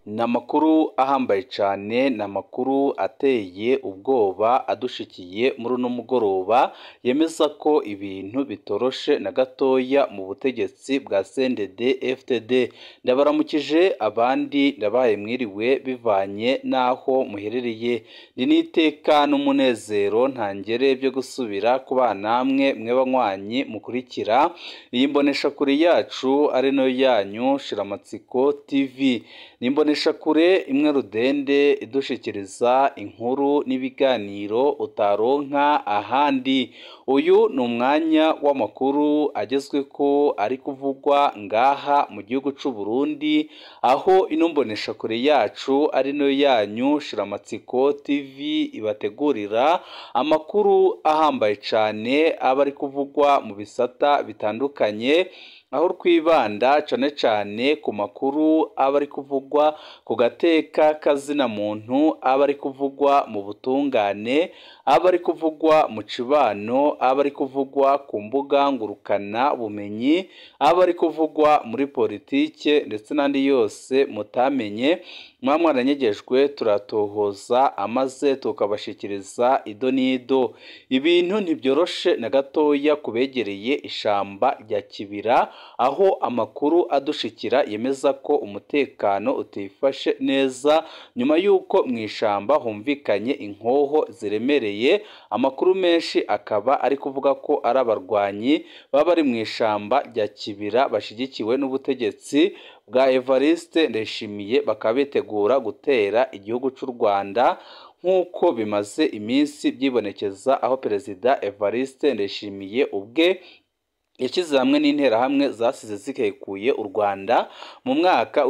Ni amakuru ahambaye cyane, ni amakuru ateye ubwoba adushikiye muri uno mugoroba, yemeza ko ibintu bitoroshe na gatoya mu butegetsi bwa CNDD FDD. Ndabaramukije abandi ndabahaye mwiriwe bivanye n'aho muherereye. Ni n'iteka n'umunezero ntangere byo gusubira kubana namwe mwe banywanyi mukurikira iyi mboneshakure yacu ari nayo yanyu Shiramatsiko TV. Ni imboneshakure imwe rudende idushikiriza inkuru n'ibiganiro utaronka ahandi. Uyu ni umwanya w'amakuru agezweko ari kuvugwa ngaha mu gihugu c'u Burundi, aho ino mboneshakure yacu ari nayo yanyu Shiramatsiko TV ibategurira amakuru ahambaye cane aba ari kuvugwa mu bisata bitandukanye, aho twibanda cane cane ku makuru aba ari kuvugwa ku gateka kazina muntu, aba ari kuvugwa mu butungane, aba ari kuvugwa mu cibano, aba ari kuvugwa ku mbuga ngurukana bumenyi, aba ari kuvugwa muri politike ndetse n'andi yose mutamenye. Mwa mwaranyegejwe turatohoza amaze tukabashikiriza ido n'ido. Ibintu ntibyoroshe na gatoya kubegereye ishamba rya Kibira, aho amakuru adushikira yemeza ko umutekano utifashe neza nyuma y'uko mu ishamba humvikanye inkoho ziremereye. Amakuru menshi akaba ari kuvuga ko ari abarwanyi baba bari mu ishamba rya Kibira bashigikiwe n'ubutegetsi bwa Evariste Ndayishimiye, bakaba bitegura gutera igihugu cy'u Rwanda nk'uko bimaze iminsi byibonekeza, aho Perezida Evariste Ndayishimiye ubwe yashyize hamwe n'interahamwe zasize zikekuye u Rwanda mu mwaka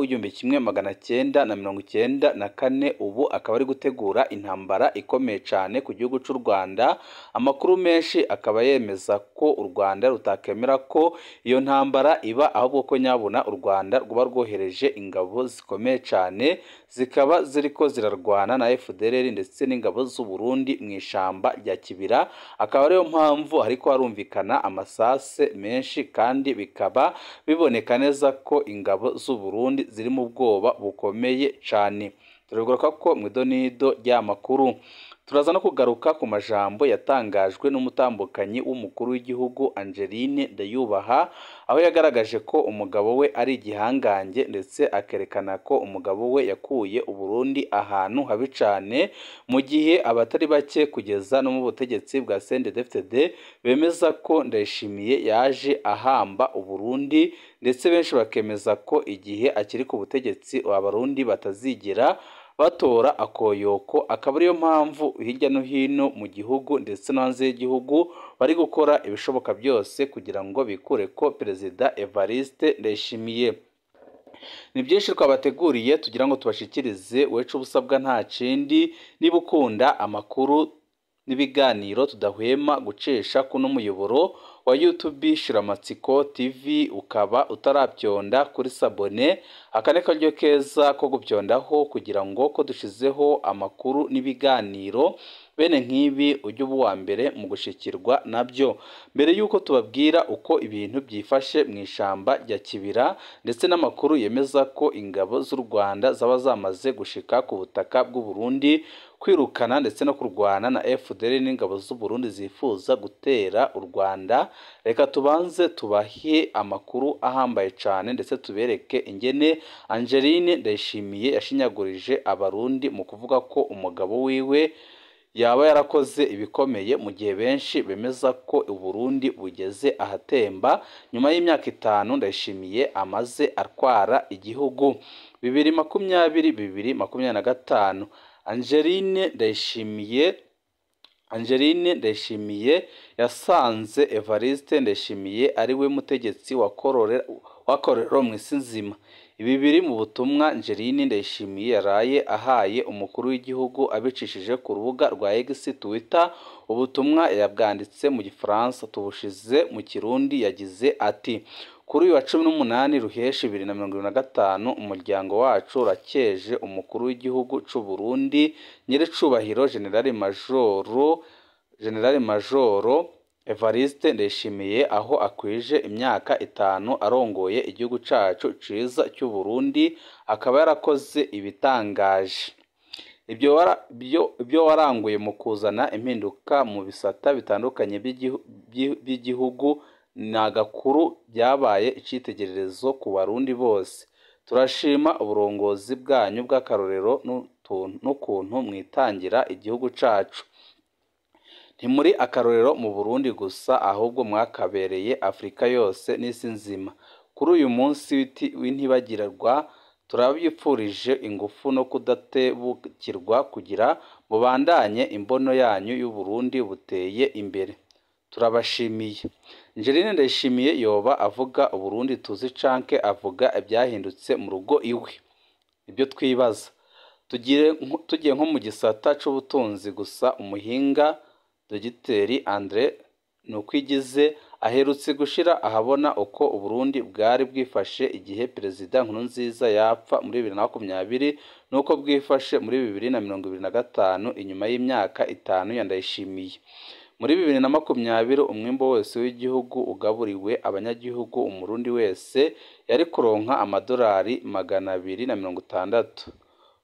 w'1994. Ubu akaba ari gutegura intambara ikomeye cyane ku gihugu cy'u Rwanda. Amakuru menshi akaba yemeza ko u Rwanda rutakemera ko iyo ntambara iba, ahubwo ko nyabuna u Rwanda rwaba rwohereje ingabo zikomeye cyane zikaba ziriko zirarwana na FDLR ndetse n'ingabo z'u Burundi mu ishamba rya Kibira. Akaba ariyo mpamvu hariko harumvikana amasase menshi, kandi bikaba biboneka neza ko ingabo z'u Burundi ziri mu bwoba bukomeye cyane. Turabigaruka ko mu idonido ry'amakuru. Turaza no kugaruka ku majambo yatangajwe n'umutambukanyi w'umukuru w'igihugu Angeline Ndayubaha, aho yagaragaje ko umugabo we ari igihangange ndetse akerekana ko umugabo we yakuye u Burundi ahantu habi cane, mu gihe abatari bake kugeza no mu butegetsi bwa CNDD-FDD bemeza ko Ndayishimiye yaje ahamba u Burundi, ndetse benshi bakemeza ko igihe akiri ku butegetsi Abarundi batazigera batora akoyoko. Akaba ariyo mpamvu hirya no hino mu gihugu ndetse no hanze y'igihugu bari gukora ibishoboka byose kugira ngo bikure ko Perezida Evariste Ndayishimiye. Ni byinshi twabateguriye tugira ngo tubashikirize. Wecu ubusabwa nta kindi, niba ukunda amakuru n'ibiganiro tudahwema gucesha kuno muyoboro wa YouTube Shiramatsiko TV, ukaba utarabyonda kuri sabone, aka ni karyo keza ko gubyondaho kugira ngo ko dushizeho amakuru n'ibiganiro bene nk'ibi ujye uba uwa mbere mu gushikirwa nabyo. Mbere y'uko tubabwira uko ibintu byifashe mu ishamba rya Kibira ndetse n'amakuru yemeza ko ingabo z'u Rwanda zaba zamaze gushika ku butaka bw'u Burundi kwirukana ndetse no kurwana na FDL n'ingabo z'u Burundi zifuza gutera u Rwanda, reka tubanze tubahe amakuru ahambaye cyane ndetse tubereke ingene Angeline Ndayishimiye yashinyagurije Abarundi mu kuvuga ko umugabo wiwe yaba yarakoze ibikomeye, mu gihe benshi bemeza ko u Burundi bugeze ahatemba nyuma y'imyaka 5 Ndayishimiye amaze atwara igihugu. 2020 2025 Angeline Ndayishimiye yasanze Evariste Ndayishimiye ari we mutegetsi wa korero mu isi nzima. Ibi biri mu butumwa Angeline Ndayishimiye yaraye ahaye umukuru w'igihugu abicishije ku rubuga rwa X Twitter. Ubutumwa yabwanditse mu Gifaransa tubushize mu Kirundi, yagize ati: kuri uyu wa 18 Ruheshi 2025 umuryango wacu urakeje umukuru w'igihugu c'u Burundi Nyirecubahiro General Majoro Evariste Ndayishimiye aho akwije imyaka 5 arongoye igihugu cacu ciza cy'u Burundi, akaba yarakoze ibitangaje. Ibyo waranguye mu kuzana impinduka mu bisata bitandukanye by'igihugu ni agakuru, byabaye icitegererezo ku Barundi bose. Turashima uburongozi bwanyu bw'akarorero n'ukuntu mwitangira igihugu cacu. Ntimuri akarorero mu Burundi gusa, ahubwo mwakabereye Afrika yose n'isi nzima. Kuri uyu munsi w'intibagirwa turabipfurije ingufu no kudatebukirwa kugira mubandanye imbono yanyu y'u Burundi buteye imbere. Turabashimiye. Angeline Ndayishimiye yoba avuga Uburundi tuzi canke avuga ibyahindutse mu rugo iwe? Ibyo twibaza. Tugiye nko mu gisata c'ubutunzi gusa, umuhinga Dogiteri Andre Nukwigize aherutse gushira ahabona uko Uburundi bwari bwifashe igihe Perezida Nkurunziza yapfa muri 2020 nuko bwifashe muri 2025 inyuma y'imyaka 5 ya Ndayishimiye. Muri 2020 umwimbo wose w'igihugu ugaburiwe abanyagihugu, umurundi wese yari kuronka amadolari 260.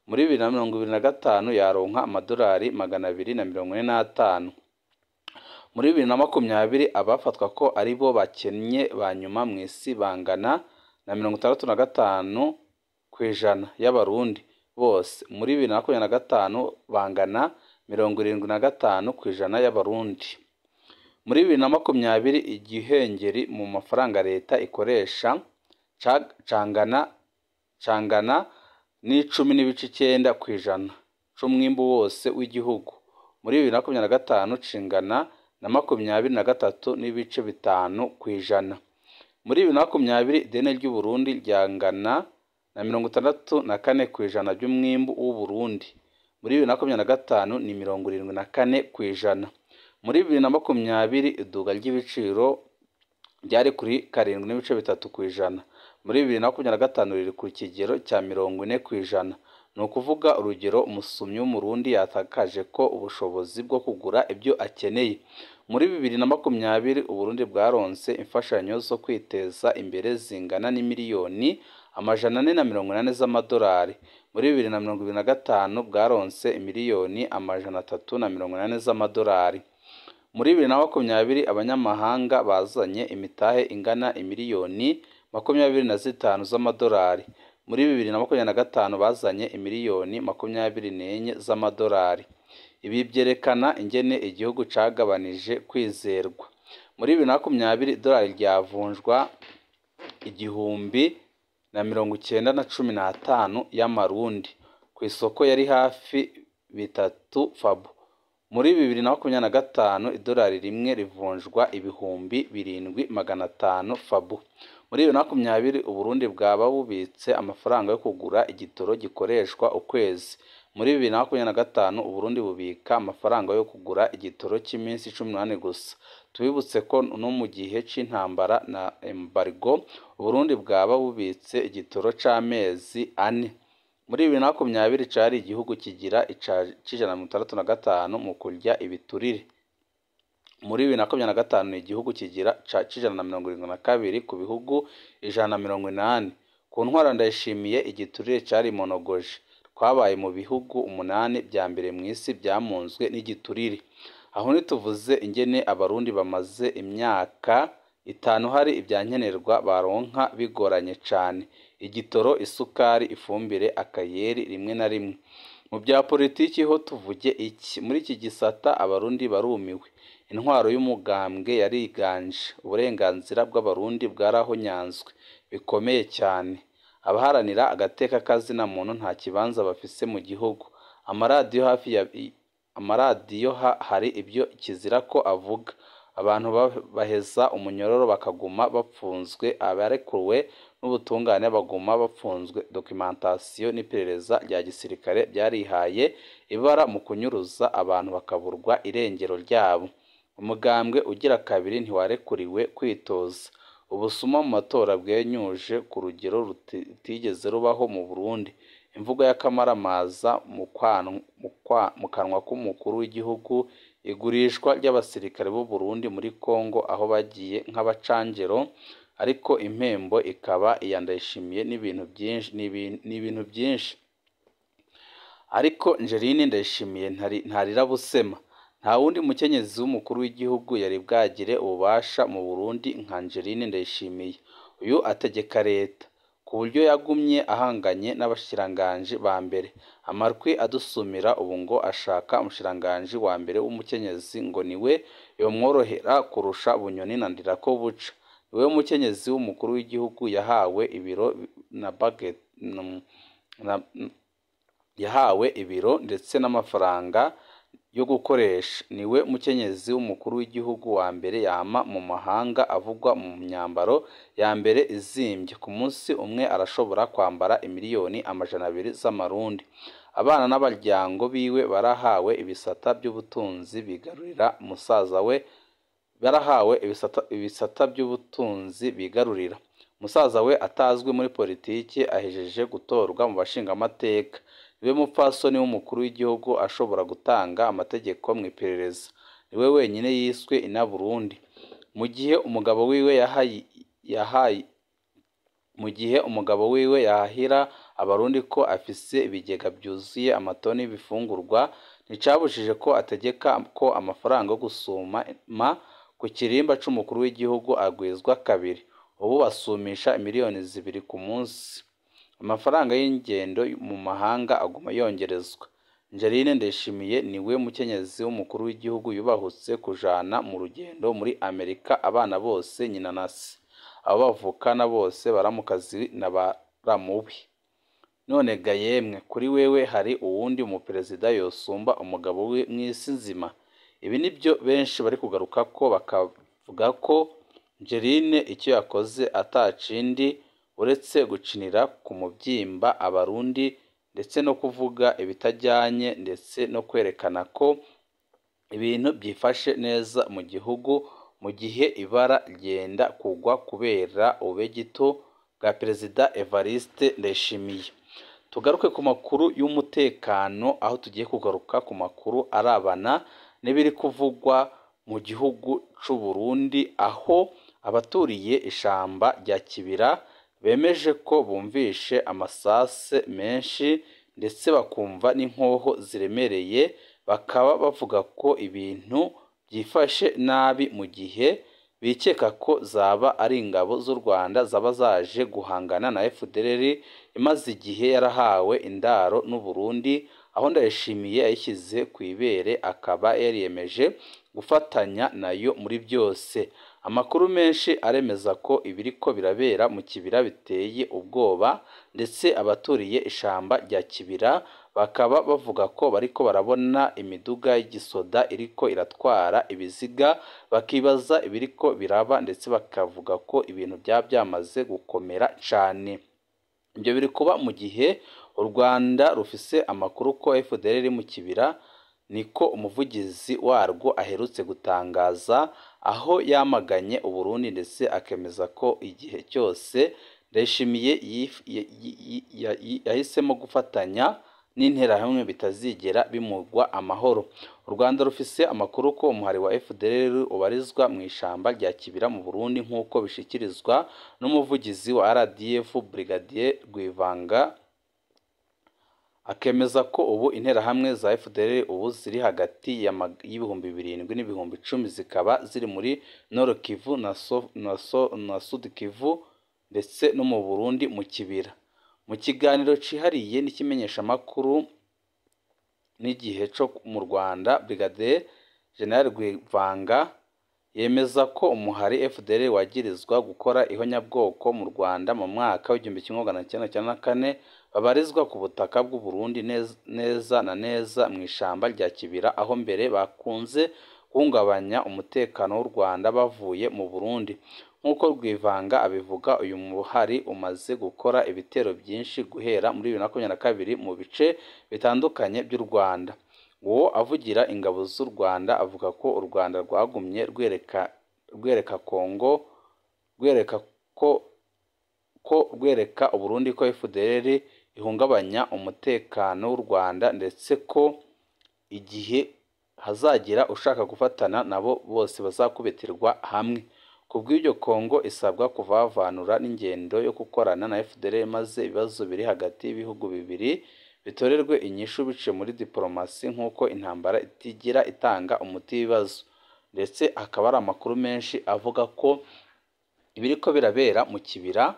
Muri 2025 yaronka amadolari 245. Muri 2020 abafatwa ko ari bo bakennye ba nyuma mu isi bangana na 65% y'abarundi bose. Muri 2025 bangana 75% y'abarundi. Muri 2020 igihengeri mu mafaranga leta ikoresha cangana n'10.9% c'umwimbu wose w'igihugu. Muri 2025 cingana na 23.5%. Muri 2020 ideni ry'u Burundi ryangana na 64% by'umwimbu w'u Burundi. Muri 2025 ni 74%. Muri 2020 iduga ry'ibiciro ryari kuri 7.3%. Muri 2025 riri ku kigero cya 40%. Ni ukuvuga urugero umusumyi w'umurundi yatakaje ko ubushobozi bwo kugura ibyo akeneye. Muri 2020 Uburundi bwaronse imfashanyo zo kwiteza imbere zingana n'imiliyoni 480 z'amadolari. Muri 2025 bwaronse imiliyoni 380 z'amadolari. Muri 2020 abanyamahanga bazanye imitahe ingana imiliyoni 25 z'amadolari. Muri 2025 bazanye imiliyoni 24 z'amadolari. Ibi byerekana ingene igihugu cagabanije kwizerwa. Muri 2020 idolari ryavunjwa 1090.15 y'amarundi ku isoko yari hafi 3 fabu. Muri 2025 idolari rimwe rivunjwa 7500 fabu. Muri 2020 Uburundi bwaba bubitse amafaranga yo kugura igitoro gikoreshwa ukwezi. Muri 2025 Uburundi bubika amafaranga yo kugura igitoro cy'iminsi 18 gusa. Tubibutse ko no mu gihe c'intambara na embargo Uburundi bwaba bubitse igitoro c'amezi 4. Muri 2020 cari igihugu kigira ica 165 mu kurya ibiturire. Muri 2025 ni igihugu kigira 172 ku bihugu 180. Ku ntwara Ndayishimiye igiturire cari monogoje. Twabaye mu bihugu 8 bya mbere mu isi byamunzwe n'igiturire. Aho ntituvuze ingene abarundi bamaze imyaka 5 hari ibyankenerwa baronka bigoranye cane: igitoro, isukari, ifumbire, akayeri rimwe na rimwe. Mu bya politiki ho tuvuge iki? Muri iki gisata abarundi barumiwe. Intwaro y'umugambwe yariganje, uburenganzira bw'abarundi bwarahonyanzwe bikomeye cyane. Abaharanira agateka kazina muntu nta kibanza bafise mu gihugu. Amaradiyo hari ibyo kizira ko avuga. Abantu baheza umunyororo bakaguma bapfunzwe, abarekuwe n'ubutungane baguma bapfunzwe. Documentation n'iperereza rya gisirikare byarihaye ibara mu kunyuruza abantu bakaburwa irengero ryabo. Umugambwe ugira kabiri ntiwarekuriwe kwitoza. Ubusuma mu matora bwenyuje ku rugero rutigeze rubaho mu Burundi. Imvugo y'akamaramaza mu kanwa k'umukuru w'igihugu Igurishwa ry'abasirikare b'u Burundi muri Kongo aho bagiye nk'abacangero, ariko impembo ikaba iya Ndayishimiye n'ibintu byinshi, n'ibintu byinshi. Ariko Angeline Ndayishimiye ntarira busema. Nta wundi mukenyezi w'umukuru w'igihugu yari bwagire ububasha mu Burundi nka Angeline Ndayishimiye. Uyu ategeka leta ku buryo yagumye ahanganye n'abashikiranganji ba mbere. Amarwi adusumira ubu ngo ashaka umushikiranganji wa mbere w'umukenyezi ngo niwe yomworohera kurusha Bunyoni na Ndirakobuca. Niwe mukenyezi w'umukuru w'igihugu yahawe ibiro na baget yahawe ibiro ndetse n'amafaranga yo gukoresha. Niwe mukenyezi w'umukuru w'igihugu wa mbere yama mu mahanga avugwa mu myambaro ya mbere izimbye. Ku munsi umwe arashobora kwambara imiliyoni 200 z'amarundi. Abana n'abaryango biwe barahawe ibisata by'ubutunzi bigarurira musaza we, barahawe ibisata by'ubutunzi bigarurira musaza we atazwi muri politiki, ahejeje gutorwa mu bashingamateka. Niwe mupfasoni w'umukuru w'igihugu ashobora gutanga amategeko mu iperereza. Niwe wenyine yiswe inaburundi. Mu gihe umugabo wiwe yahahira abarundi ko afise ibigega byuzuye amatoni y'ibifungurwa, nticabujije ko ategeka ko amafaranga yo gusuma ku kirimba c'umukuru w'igihugu agwizwa kabiri. Ubu basumisha miliyoni 2 ku munsi. Amafaranga y'ingendo mu mahanga aguma yongerezwa. Angeline Ndayishimiye niwe mukenyezi w'umukuru w'igihugu yubahutse kujana mu rugendo muri Amerika abana bose, nyina na se, abo bavukana bose, baramukazi na baramubi. None ga yemwe, kuri wewe hari uwundi muperezida yosumba umugabo we mw'isi nzima? Ibi nibyo benshi bari kugaruka ko bakavuga ko Angeline icyo yakoze atacindi uretse gucinira ku mubyimba abarundi ndetse no kuvuga ibitajyanye ndetse no kwerekana ko ibintu byifashe neza mu gihugu, mu gihe ibara ryenda kugwa kubera ubegito bwa Perezida Evariste Ndayishimiye. Tugaruke ku makuru y'umutekano, aho tugiye kugaruka ku makuru arabana n'ibiri kuvugwa mu gihugu c'u Burundi, aho abaturiye ishamba rya Kibira bemeje ko bumvishe amasase menshi ndetse bakumva n'inkoho ziremereye, bakaba bavuga ko ibintu byifashe nabi mu gihe bikeka ko zaba ari ingabo z'u Rwanda zaba zaje guhangana na FDLR imaze igihe yarahawe indaro n'u Burundi, aho Ndayishimiye yayishyize ku ibere akaba yariyemeje gufatanya nayo muri byose. Amakuru menshi aremeza ko ibiriko birabera mu Kibira biteye ubwoba, ndetse abaturiye ishamba rya Kibira bakaba bavuga ko bariko barabona imiduga y'igisoda iriko iratwara ibiziga, bakibaza ibiriko biraba, ndetse bakavuga ko ibintu byaba byamaze gukomera cane. Ibyo biri kuba mu gihe u Rwanda rufise amakuru ko FDLR iri mu Kibira, niko umuvugizi warwo aherutse gutangaza, aho yamaganye Uburundi ndetse akemeza ko igihe cyose Ndayishimiye yahisemo gufatanya n'interahamwe bitazigera bimugwa amahoro. U Rwanda rufise amakuru ko umuhari wa FDLR ubarizwa mu ishamba rya Kibira mu Burundi, nk'uko bishikirizwa n'umuvugizi wa RDF Brigadier Rwivanga, akemeza ko ubu interahamwe za FDLR ubu ziri hagati y'ibihumbi 7 n'ibihumbi 10, zikaba ziri muri Nord Kivu na Sud Kivu ndetse no mu Burundi mu Kibira. Mu kiganiro cihariye n'ikimenyeshamakuru n'igihe co mu Rwanda, Brigadier General Rwivanga yemeza ko umuhari FDLR wagirizwa gukora ihonyabwoko mu Rwanda mu mwaka w'1994 babarizwa ku butaka bw'u Burundi neza na neza mu ishamba rya Kibira, aho mbere bakunze guhungabanya umutekano w'u Rwanda bavuye mu Burundi. Nk'uko Rwivanga abivuga, uyu muhari umaze gukora ibitero byinshi guhera muri 2022 mu bice bitandukanye by'u Rwanda. Uwo avugira ingabo z'u Rwanda avuga ko u Rwanda rwagumye rwereka Kongo rwereka ko rwereka Uburundi ko FDLR ihungabanya umutekano w'u Rwanda, ndetse ko igihe hazagira ushaka gufatana nabo bose bazakubitirwa hamwe. Ku bw'ibyo Kongo isabwa kuvavanura n'ingendo yo gukorana na FDLR maze ibibazo biri hagati y'ibihugu bibiri bitorerwe inyishu biciye muri diplomasi, nk'uko intambara itigira itanga umuti w'ibibazo. Ndetse hakaba hari amakuru menshi avuga ko ibiriko birabera mu Kibira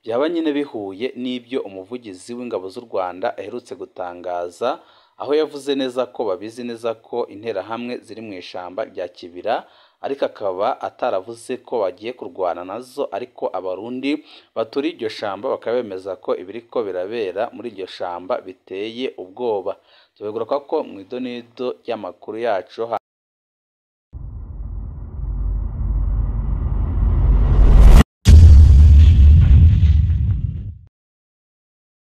byaba nyine bihuye n'ibyo umuvugizi w'ingabo z'u Rwanda aherutse gutangaza, aho yavuze neza ko babizi neza ko interahamwe ziri mu ishamba rya Kibira, ariko akaba ataravuze ko bagiye kurwana nazo, ariko Abarundi baturiye iryo shamba bakaba bemeza ko ibiriko birabera muri iryo shamba biteye ubwoba. Tubigura ko mu idonido ry'amakuru yacu.